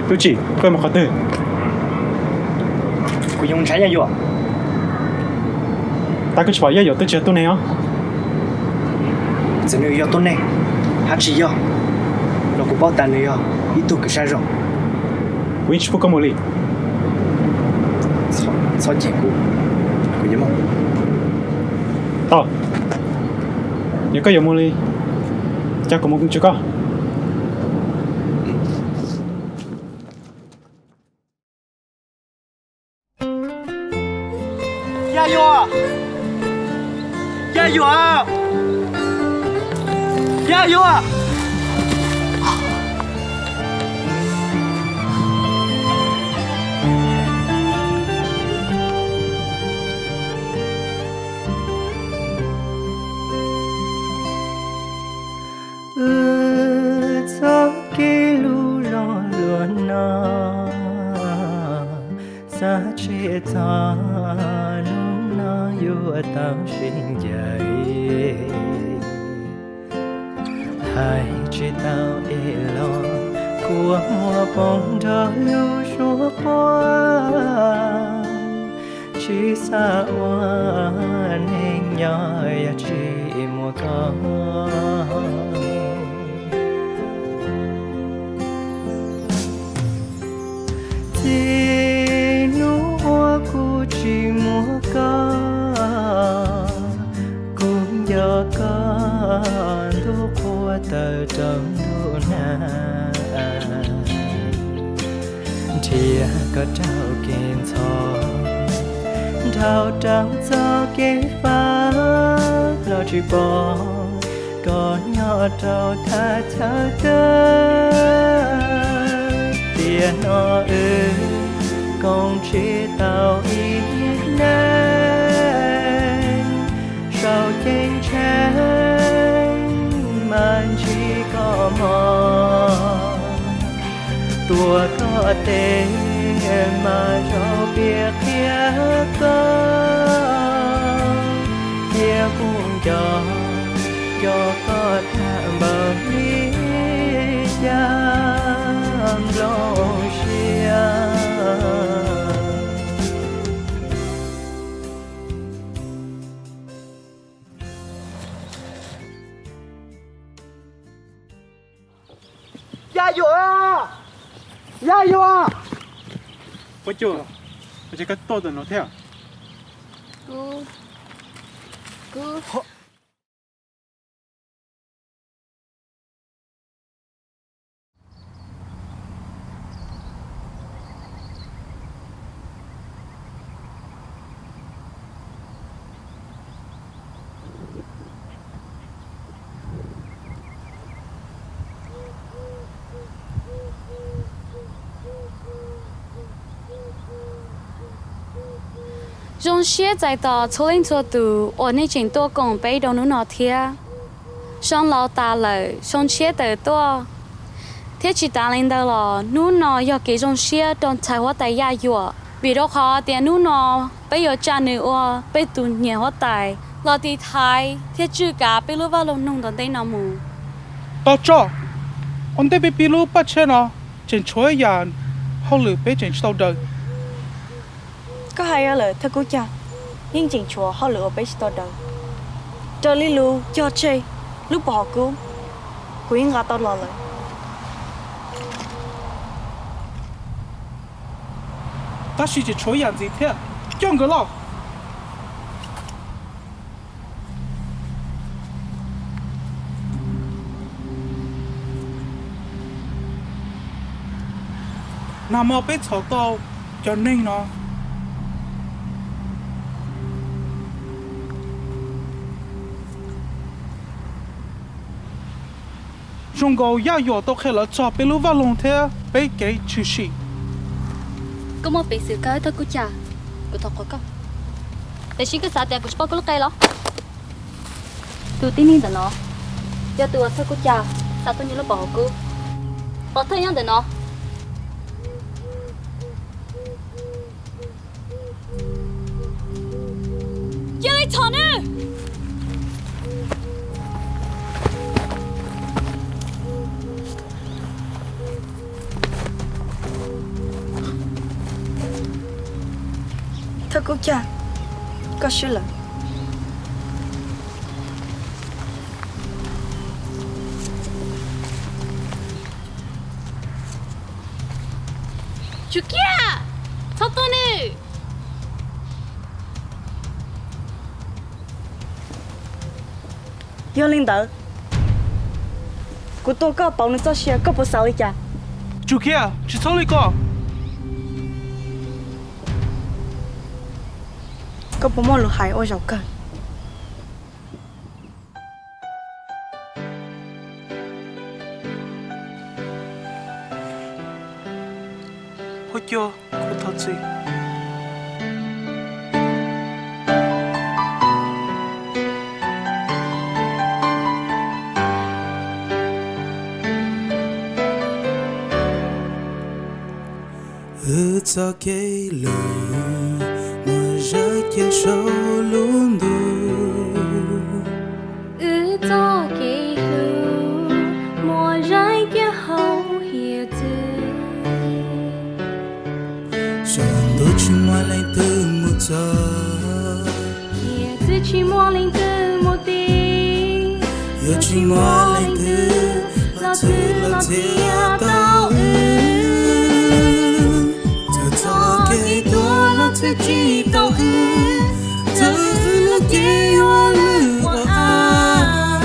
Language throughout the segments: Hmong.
Tub Tsim, koj mus qhov twg? Kuv yuav mus ntshav Yaj Yuam. Tab koj tsis pom Yaj Yuam twb tsis yog tuab neeg os. Txawm nws yog tuab neeg hab tsis yog los kuv paub tas nws yog ib tug kws sab zoo. Kuv yeej tsis pub koj mus li. Txhob cem kuv, kuv yuav mus. Tau, yog koj yuav mus li, cas kuv mus tsuas koj. Yaj Yuam! Yaj Yuam! Yaj Yuam! Wb txoj kev hlub zoo luaj no, xav tsis txog hnub no yuav tau sib ncaim. Hais tsis tau es los kua muag poob nrog lub suab quaj, tsis xav ua neeg nyob yog tsis muaj koj. Txij hnub uas kuv tsis muaj koj, kuv nco koj ntuj qhua tawm rau ntuj nag. Nrhiav koj rau kev ntxhov, nrhau rau txoj kev fab los tsis pom koj nyob rau thaj chaw twg. Tiam no wb koom tsis tau ib neeg, saum ceeb tsheej mas ntsib koj mog. Tuav koj tes mas zoo piav qhia koj, cia kuv nco, nco koj tag npaum li cas nplooj siab. Yaj Yuam! Yaj Yuam! Ua cas, ua cas koj tuaj ntawm no thiab? Zoo siab txais tos txhua leej txhua tus uas nej tseem tuaj koom peb rau hnub no thiab. Xyoo laus tas lawm, xyoo tshiab tawm tuaj, thiab tsis tas li ntawd los hnub no yog kev zoo siab rau ntxhais huab tais Yaj Yuam, vim rau qhov tias hnub no peb yuav tsa nws ua peb tus niam huab tais los tiv thaiv thiab tswj kav peb lub vaj loog noog tom ntej no mus. Tos tso, ua ntej peb pib lub paj tshiab no tseem tshuav ib yam hauj lwm peb tseem tsis tau daws. Koj hais yog lawm thawj kub cag, yeej tseem tshuav hauj lwm uas peb tsis tau daws. Raws li lus cog tseg lub pov haum kub, kuv yeej nqa tau los lawm. Tab sis tseem tshuav ib yam ntxiv thiab, coj nkawd los. Nag hmo peb txhom tau cov neeg no. Zoo nkaus Yaj Yuam tau qhia lawv txog peb lub vaj loog thiab peb kev tshwm sim. Koj muaj peev xwm kawg thawj kub cag, kuv thov qhuas koj. Tiam sis koj xav tias kuv tsis paub koj lub qe los? Tus tib neeg ntawm no yog tus uas thawj kub cag xa tuaj nyiag lub pov haum kub. Pov thawj nyob ntawm no. Cia li txhom nawb! Kub Cag, koj swb lawm. Tsum Kiag, txhob tua nws. Yog li ntawd, kuv tua koj pauv nws txoj sia, koj puas xav li cas? Tsum Kiag, tsis txhob li ko. Koj puas muaj lus hais ua zaum kawg? Huab cua, kuv thov txim. Wb txoj kev hlub muaj zaj cia saum lub ntuj. Wb txoj kev hlub muaj zaj cia hauv hiav txwv. Saum ntuj tsis muaj leej twg mus txog, hiav txwv tsis muaj leej twg mus tim. Yuav tsis muaj leej twg los txhwm los txhiaj tau wb. Txawm txoj kev tuag los txhwm tsis tau wb. Txawm wb lub cev yuav lwj ua av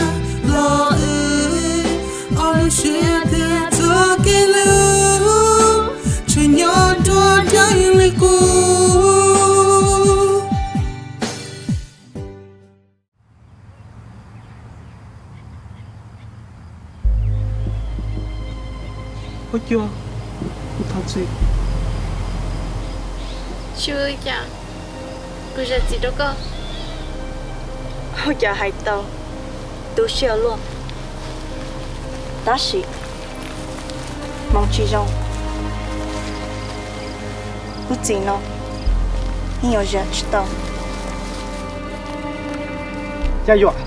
los wb ob lub siab tias txoj kev hlub tseem nyob nruab nrab li qub. Huab cua, kuv thov txim. Tsis ua li cas, kuv zam txim rau koj. Ua cas hais tau tu siab ua luaj, tab sis hmoov tsis zoo, lub txim no yeej yuav zam tsis tau. Yaj Yuam,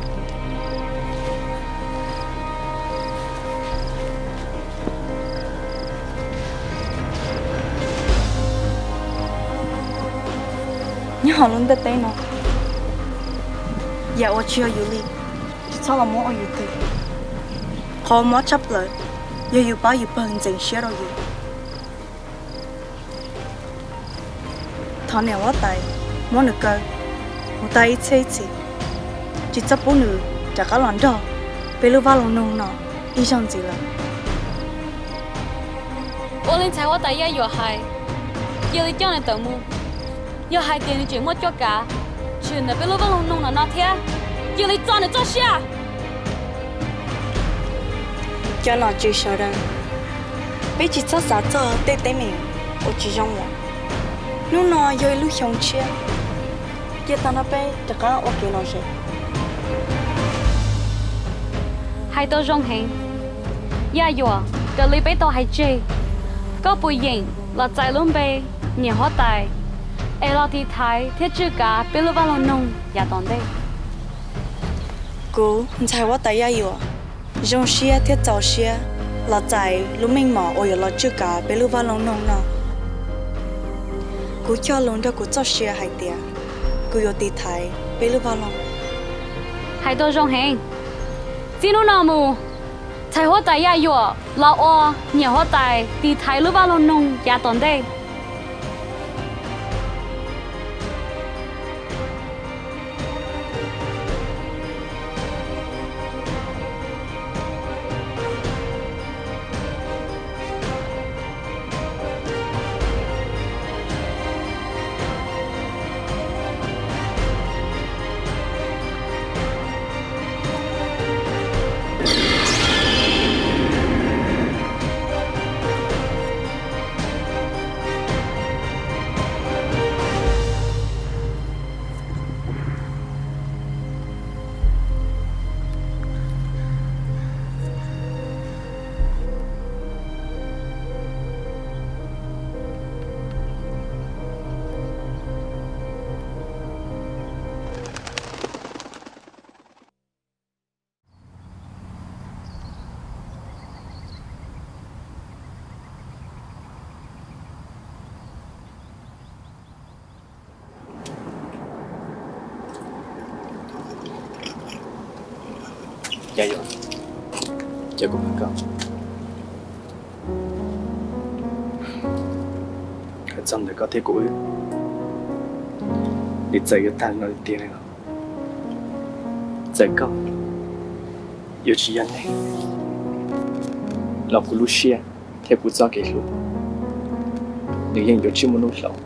nyob hauv lub ntiaj teb no, yam uas tsis yog yus li, tsis txhob los muab ua yus twg. Qhov mob tshaj plaws yog yus pab yus pawg ntxeev siab rau yus. Thov niam huab tais muab nws kaw mus tag ib txhiab ib txhis, tsis txhob pub nws rov qab los nrog peb lub vaj loog noog no ib zaug ntxiv lawm. Ua li ntxhais huab tais Yaj Yuam hais, cia li coj nws tawm mus. Yog hais tias nws tseem muaj cuab kav tshwm ntawm peb lub vaj loog noog no no thiab, cia li txo nws txoj sia. Cov nom tswv sawv daws, peb tsis txhob xav txog tej teeb meem uas tsis zoo lawm. Hnub no yog ib lub xyoo tshiab, cia tag no peb rov qab ua kev lom zem. Hais tau zoo heev. Yaj Yuam, raws li peb tau hais tseg, koj puas yeem los txais lub npe niam huab tais es los tiv thaiv thiab tswj kav peb lub vaj loog noog yav tom ntej? Kuv ntxhais huab tais Yaj Yuam zoo siab thiab txaus siab los txais lub meej mom uas yuav los tswj kav peb lub vaj loog noog no. Kuv cog lus nrog kuv txoj sia hais tias kuv yuav tiv thaiv peb lub vaj loog. Hais tau zoo heev. Txij hnub no mus, ntxhais huab tais Yaj Yuam los ua niam huab tais tiv thaiv lub vaj loog noog yav tom ntej. Yaj Yuam, cia kuv qhia koj. Hais txog ntawm koj thiab kuv wb, nws txawm yuav tag li no tiag li los, txawm koj yuav tsis yog neeg los kuv lub siab thiab kuv txoj kev hlub nws yeej yuav tsis muaj hnub hloov.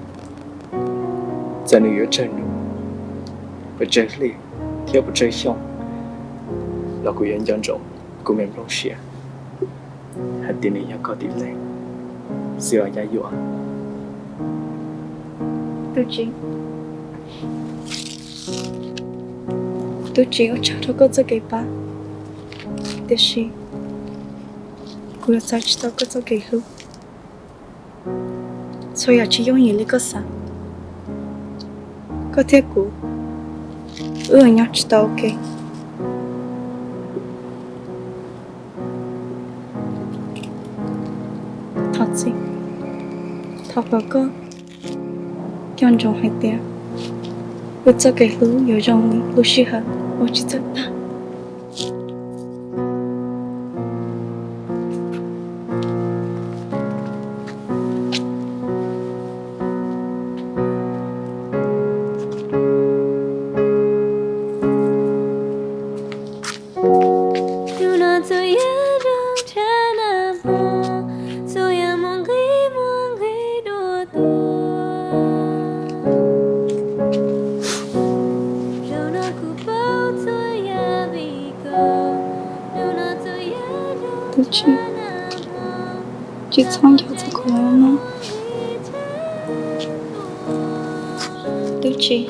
Txawm nws yuav tsawg nus, puas tsawg hli thiab puas tsawg xyoo los kuv yuav nco ntsoov kuv me nplooj siab hais tias nws yog koj tib leeg xwb os Yaj Yuam. Tub Tsib, Tub Tsib, ua tsaug rau koj txoj kev pab, tiam sis kuv yuav txais tsis tau koj txoj kev hlub. Txhua yam tsis yooj yim li koj xav. Koj thiab kuv, wb yuav nyob tsis tau ua ke. Thov txim, thov kom koj nco ntsoov hais tias wb txoj kev hlub yuav zoo li lub sij hawm uas tsis txawj tag. Tub Tsib, tsis txhob nco txog kuv lawm nawb. Tub Tsib,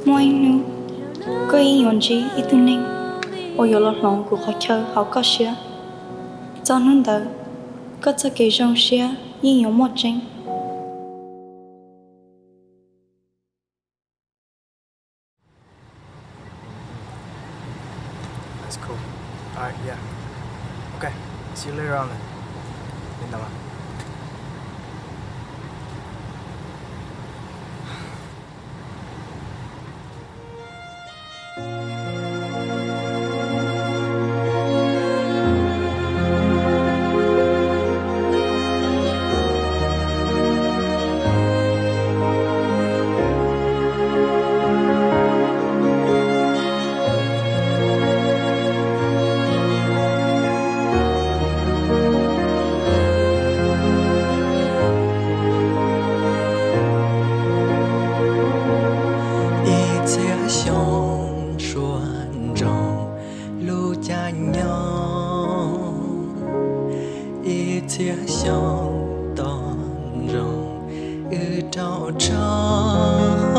muaj ib hnub koj yeej yuav ntsib ib tug neeg uas yuav los hloov kuv qhov chaw hauv koj siab. Txog hnub ntawd, koj txoj kev zoo siab yeej yuav muaj tseeb. That's cool. All right, yeah. Okay, see you later on then. Yên tâm ạ. Ib txhiab xyoo suav nroog lub caij nyoog, ib txhiab xyoo tos ntsoov wb rau tshoob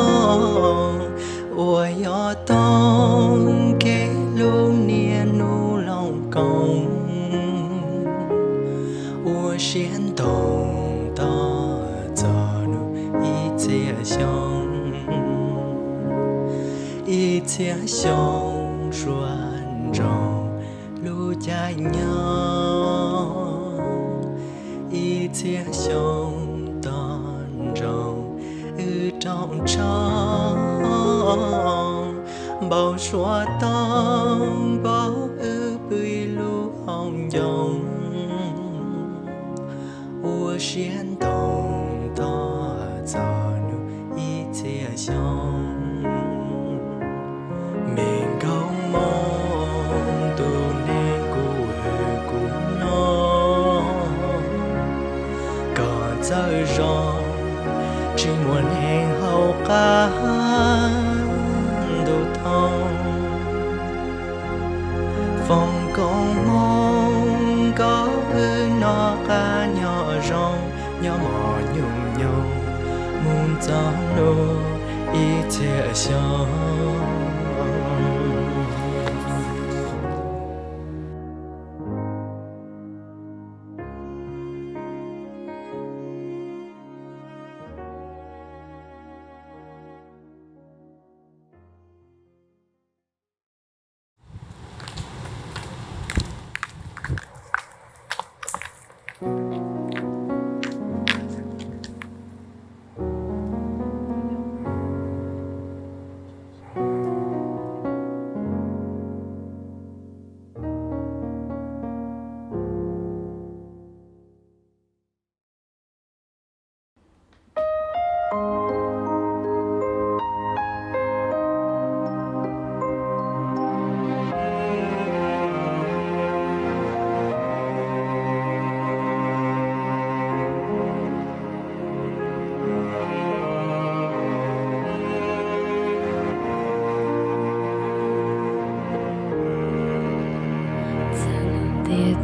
uas yog toob kev hlub niaj hnub looj koov, ua siab ntoo tos txog hnub ib txhiab xyoo. Ib txhiab xyoo suav nroog lub caij nyoog, ib txhiab xyoo tos ntsoov wb rau tshoob, npau suav tau npau wb pw lub hauv ncoo, ua siab ntoo tos txog hnub ib txhiab xyoo. Me nkauj Hmoob, tus neeg kuv hwm kuv noj, koj txawj zoo, tsis muaj neeg hauv qab ntuj thoob. Foom koob hmoov koj wb noj qab nyob zoo, nyob mov nyuj nyoos mus txog hnub ib txhiab xyoo.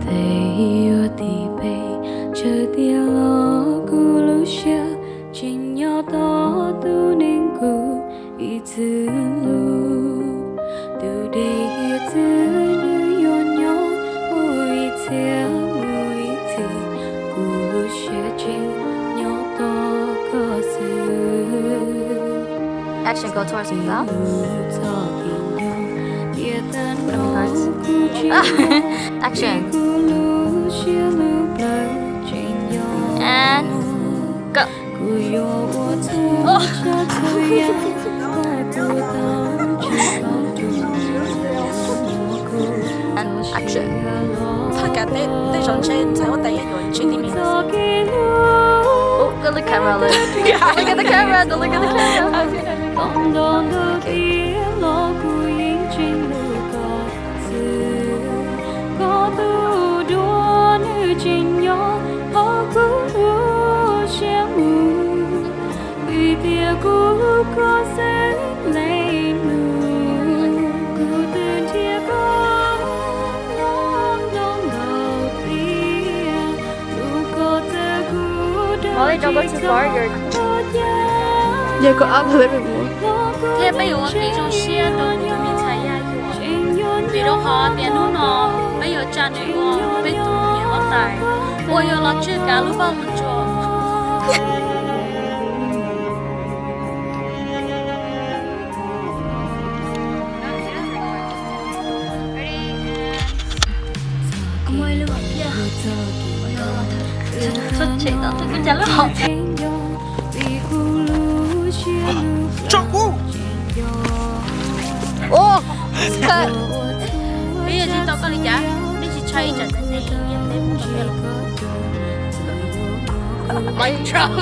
Tej yuav tim peb tsawg tiag los kuv lub siab tseem nyob tos tus neeg kuv ib txwm hlub. Tus dej hiav txwv nws yuav nyob mus ib txhia mus ib txhis, kuv lub siab tseem nyob tos koj xwb. Action, go towards me, love. Action. And go. And action. Thaj kav tej, tej zaum ntshe ntxhais huab tais yuav yuav ntshe tib neeg. Oh, go look camera, look. Look at the camera, go look at the camera. Okay. Koj tus duab nws tseem nyob hauv kuv lub siab mus, vim tias kuv hlub koj xwb le nus. Kuv twb nrhiav koj ntau ntau tiam, lub koj txawm kuv rau tsis txog txoj cai. Yog koj ab tau le me muam. Thiab peb yuav ua kev zoo siab rau kuv tus me ntxhais Yaj Yuam, vim rau qhov tias hnub no peb yuav tsa nws ua peb tus niam huab tais uas yuav los tswj kav lub vaj lub tsev. Tso kuv. Ua, peb yog tsis tau koj li cas, peb tsis tshai ib tsam tseem neeg ntiaj teb mus tau peb los. Minecraft.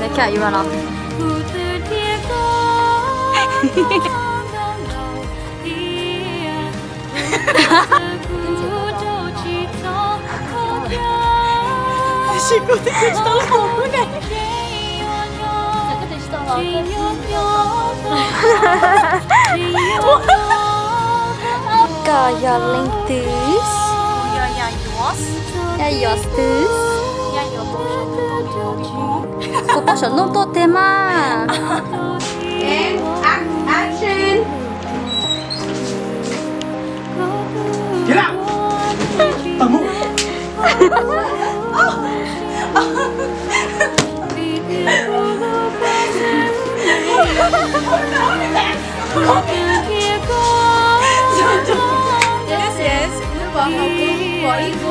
Neb kha yuav no. Tab sis kuv twb tsis tau los kuv ne. Koj yog leej twg? Yog Yaj Yuam twg? Kuv pom saum ntoo tuaj tiag mas. Action. This is Nuj Pov Hauv Koob Vol ib.